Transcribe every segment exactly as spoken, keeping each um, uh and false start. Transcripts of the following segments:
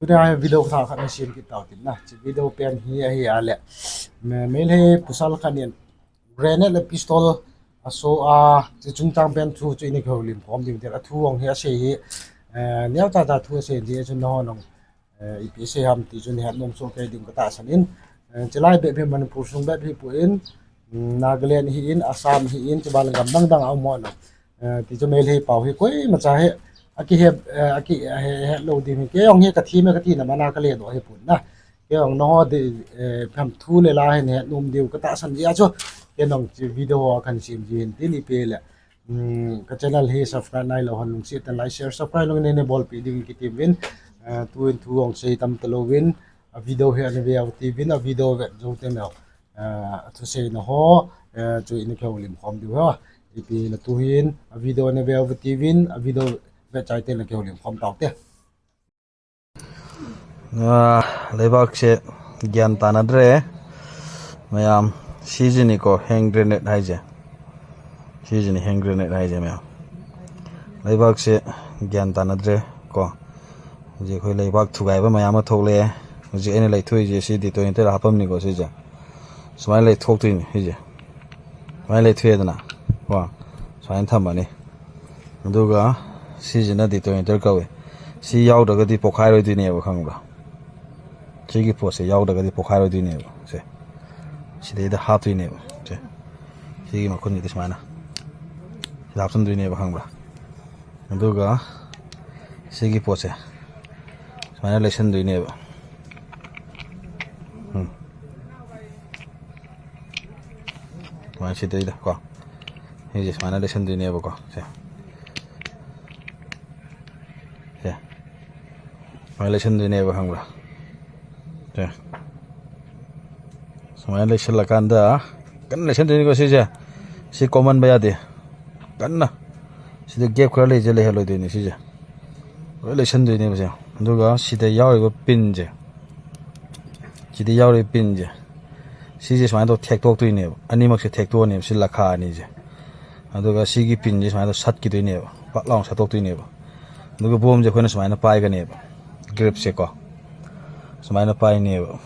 Tunia hi video thah khat hin sem kit tau tin na. Hiche video pen hi ahi a le, Meitei pasal khat in grenade le pistol aso a, hiche chungchang pen thu chu ina kihoulim khom ding tin, athu jong hi asei hi, eh, neo tah tah thu asei ding chu nangho jong, eh, ipi asei ham ti chu nahet nom soh kei ding katahsan in, eh, chulai bep hi Manipur sung bep hi poi, mm, Nagaland hi in, Assam hi in, chuban gam dang dang a um ho na. Eh, ti chu Meitei pau hi koimacha hi akihe, eh, aki, eh, he, he lou ding hi. Kei jong hi kathi me kati na mana kale doh hi pon na. Kei jong nangho di, eh, kam thu le la hin het nom diu katahsan jeh a chu. Kei jong hiche video ho kahin sem ji hin tin ipi le. Um, ka channel hi subscribe nailou hon lungset tah in like, share, subscribe jong nei nei bolpeh ding kati uvin. Eh, tuin thu jong sei tam talou vin. A video hi ana ve uvin tin, a video vet jou teng leh. Ah, athuseina ho, eh, chu ina kihoulim khom diu ha. Ipi le tuhin, a video na ve uvin tin, a video vet chai teng le kihoulim khom tau te. Ah, leibak se gyan tana dre, mayam, season ni ko hand grenade hai je. Season ni hand grenade hai je mayam. Leibak se gyan tana dre ko. Hiche khoi leibak thugai ba mayam a thok le. Hiche ina lei thui je si di to inte la hapam ni ko si je. Sumai lei thok thui ni, hiche. Sumai lei thui dana. Wa. Sumai tham ani. Aduga, si jina di to inter kawe. Si yau daga di pokhai roi di ne ba khang ba. Sigi po se yau daga di pokhai roi di ne ba. Se. Si de da hap di ne ba. Se. Sigi ma kun ni di sumai na. Si hap sun di ne ba khang ba. Aduga, sigi po se. Sumai na lei sun di ne ba. Hmm. Sumai si dei da ko. Hiche sumai na lei sun di ne ba ko. Se. Se. Sumai lei sun di ne ba khang ba. Se. Sumai lei sun la kan da. Kan lei sun di ne ko si se. Si common ba ya de. Kan na. Si de gap kha lei je lei heloi de ni si se. Lei sun di ne ba se. Aduga si de yau ba pin je. Si de yau ba pin je. Si je sumai to thek tok tui ne ba. Ani mak se thek tok ne ba. Si la kha ni je. Aduga sigi pin je sumai to sat ki tui ne ba. Pak long sat tok tui ne ba. Aduga bom je khoi na sumai na pai ka ne ba. Grip se ko. Sumai na pai ne ba.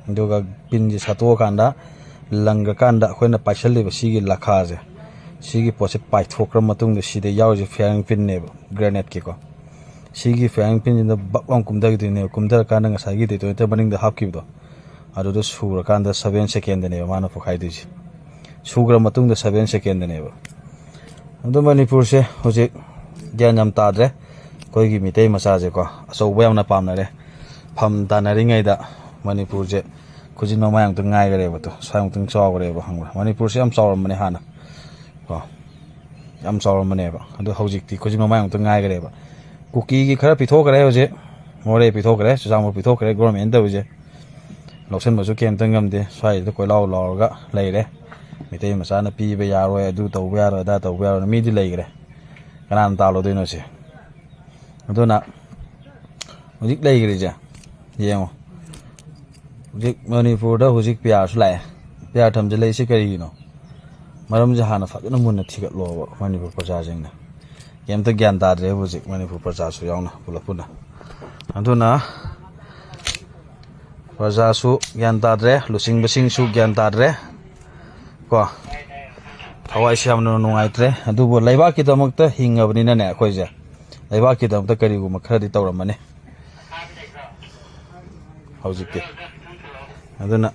Aduga pin je sat tok kan da. Lang ka kan da khoi na pai sal le ba sigi la kha je. Sigi po se pai thok ra matung de si de yau je firing pin ne ba. Grenade ki ko. Sigi firing pin je na bak long kum da ki tui ne ba. Kum da kan da nga sa ki tui to te ba ning da hap ki ba do. Aduda sura kan da seven second da ne ba mana pokhai tui je. Sukra matung da seven second da ne ba. Adu Manipur se, hujik, gyan yam ta dre. Koi ki Meitei macha je ko. Aso ba yam na pam na re. Pham ta na ri ngai da. Manipur je. Khujin ma mayang tu ngai ga re ba tu. Sayang tu chau ga re ba hang ba. Manipur se am chau ram mane hana. Ko. Am chau ram mane ba. Adu hujik ti khujin ma mayang tu ngai ga re ba. Kuki ki khara pitho ga re ho je. More pitho ga re. Chujang mo pitho ga re. Government da ho je. Loksen ba chu kem tang ngam de, sai de koi lau lau ga lei re. Meitei macha na pi ba ya roi, adu tau ba ya roi, da tau ba ya roi, mi di lei re. Kanan ta lo de no se. Aduna, hujik lei re ja. Yengo. Hujik Manipur da hujik pia su lai. Pia tham je lei se kari no. Maram ja hana fa na mun na thikat lo Manipur pa ja jeng na. Kem ta gyan ta dre hujik Manipur pa ja su yong na, pula puna. Aduna, Praja su gyan ta dre, lusing basing su gyan ta dre. Ko. Thawai siam nu nungai dre. Adubu leibak ki damak ta hing abani na ne khoi je. Leibak ki damak ta kari gu ma khara di tau ram mane. Hau jik ki. Aduna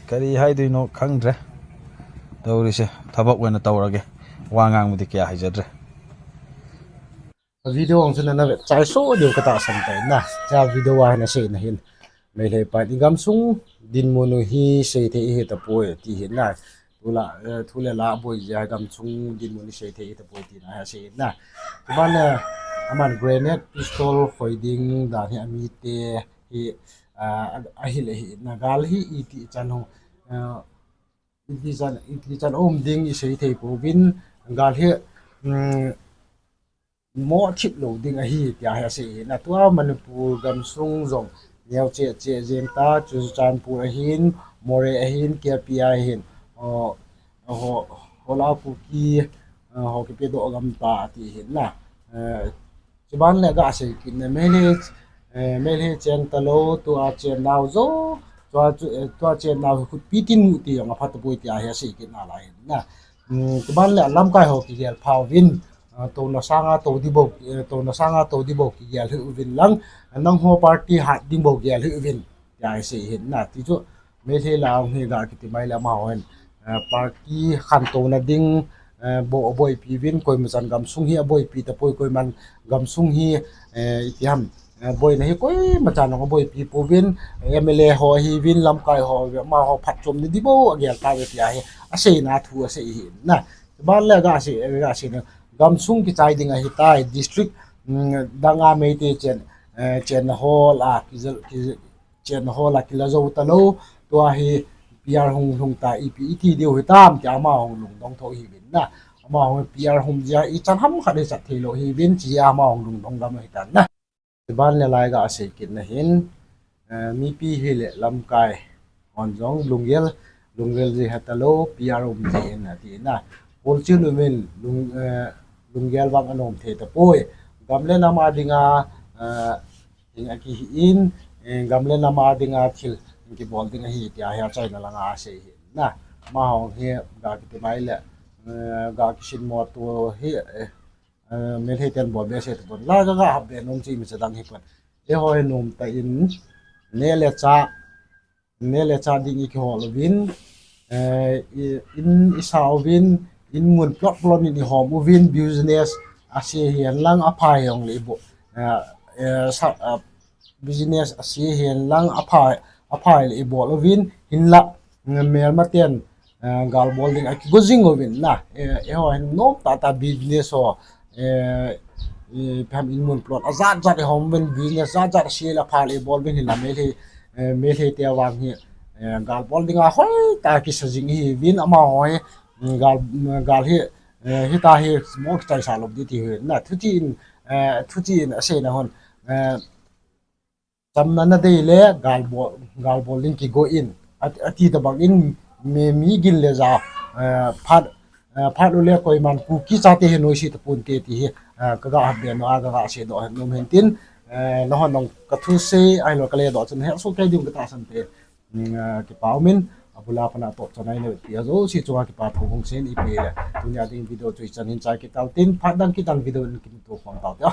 kari hai dui no khang dre. Tau ri se. Thabak wena tau ra ge. Wa ngang mu di kya hai je dre. Video ang chun ana ve chai so diu ka tahsan tai na. Cha video a na sei na hin. Meitei pa i gamsung dinmun u hi sei thei hi tapoi ti hi na. Tula, eh, thu le la boi ja gamsung dinmun hi sei thei hi tapoi ti na ha sei na. Tuban na aman grenade pistol khoi ding dan hi ami te hi, ah, a hi le hi na gal hi i ti chan ho. Ah, i ti chan, i ti chan um ding i sei thei pouvin gal hi, mm, mo thip lo ding ahi, tia hi asei na. Tua Manipur gamsung jong neo che che jeng ta, Churachandpur ahin, Moreh ahin, K P ahin, o, ho, ho la Kuki, eh, ho kipe doh gam ta ati hin na. Eh, chuban le ga sei kit na Meitei, Meitei chen talou, tua chen nau jo, tua chu, eh, tua chen nau hi khutpi tin mu ti jong aphat tapoi tia hi asei kit nalai hin na. Hmm, chuban le lamkai ho kigel pha uvin, ah, touna sanga tou ding bou, eh, touna sanga tou ding bou kigel hih uvin lang, nangho party hat ding bou gel hih uvin tia hi asei hin na. Ti chu Meitei la hi ga kiti mai le amaho hin, eh, party khantouna ding, eh, bou aboipi uvin, koima chan gamsung hi aboipi tapoi, koiman gamsung hi, eh, iti ham, eh, boina hi koima chan jong aboipi pouvin, M L A ho ahiuvin, lamkai ho, amaho phatchomna ding bou agel tauve tia hi aseina thu asei hin na. Chuban le ga sei, ga sei na, gamsung kichai ding ahitai, district, mm, danga Meitei chen, eh, chenna hol a, kija, ki, chenna hol a kila jou talou, tua hi P R hung lhung ta, ipi iti diu hitam tia amaho hung lungdong tho hiuvin na. Amaho P R hung jia ichan ham khat hichat theilou hiuvin, chia amaho hung lungdong gam ahitan na. Chuban le lai ga sei kit na hin, eh, mipi hile lamkai hon jong lunggel, lunggel ji hetalou, P R um ji hin ati na. Kolchen uvin, lung, eh, lunggel vang anom thei tapoi. Gam le nam a dinga, eh, hing akihi in, eh, gam le nam a dinga thil hing kibol ding ahi tia hi achaina langa asei hin na. Amaho hi ga kiti mai le, eh, ga kisinmo tu hi, eh, eh, Meitei ten bol behseh tapon. La ga ga hap be nom chu imacha dang hipon. Eiho hi nomtah in, neh le chah, neh le chah ding ikihol uvin, eh, i, in isa uvin, in mun plot plot in ihom uvin, business ase hihen lang apha hijongle ibo, eh, eh, sa, eh, business ase hihen lang apha, apha le ibol uvin, hinla, mm, melma ten, eh, gal bol ding akigo jing uvin na, eh, eiho hin nomtah tah business ho, eh, eh, ipi ham in mun plot ajat jat ihom uvin, business jat jat ase le apha le ibol uvin hinla Meitei, eh, Meitei te vang hi, eh, gal bol dinga hoitah kisa jing ihiuvin amaho hi, mm, gal, mm, gal hi, eh, hitia hi mo kichaisah lou ding ti hi na, thuchi in, eh, thuchi in aseina hon, eh, chamna nadei le gal bol, gal bol ding kigo in, at, ati tobang in mi, mi gin le ja, eh, phat, eh, phat u le koiman Kuki chate hi noise tapon te ti hi, eh, ka ga hap be nom a, ka ga seidoh nom hin tin, eh, nahon jong ka thusei ahilou ka ledoh chun hel soh kei ding ka tahsan te, mm, eh, kipa umin, abul a pat a toh chan a nei pi a jouse chunga kipa thu hung sei in ipi le. Tunia ding video chu ichan hin chai kit tau tin, phat dang kit dang video in kimuto khom tau te.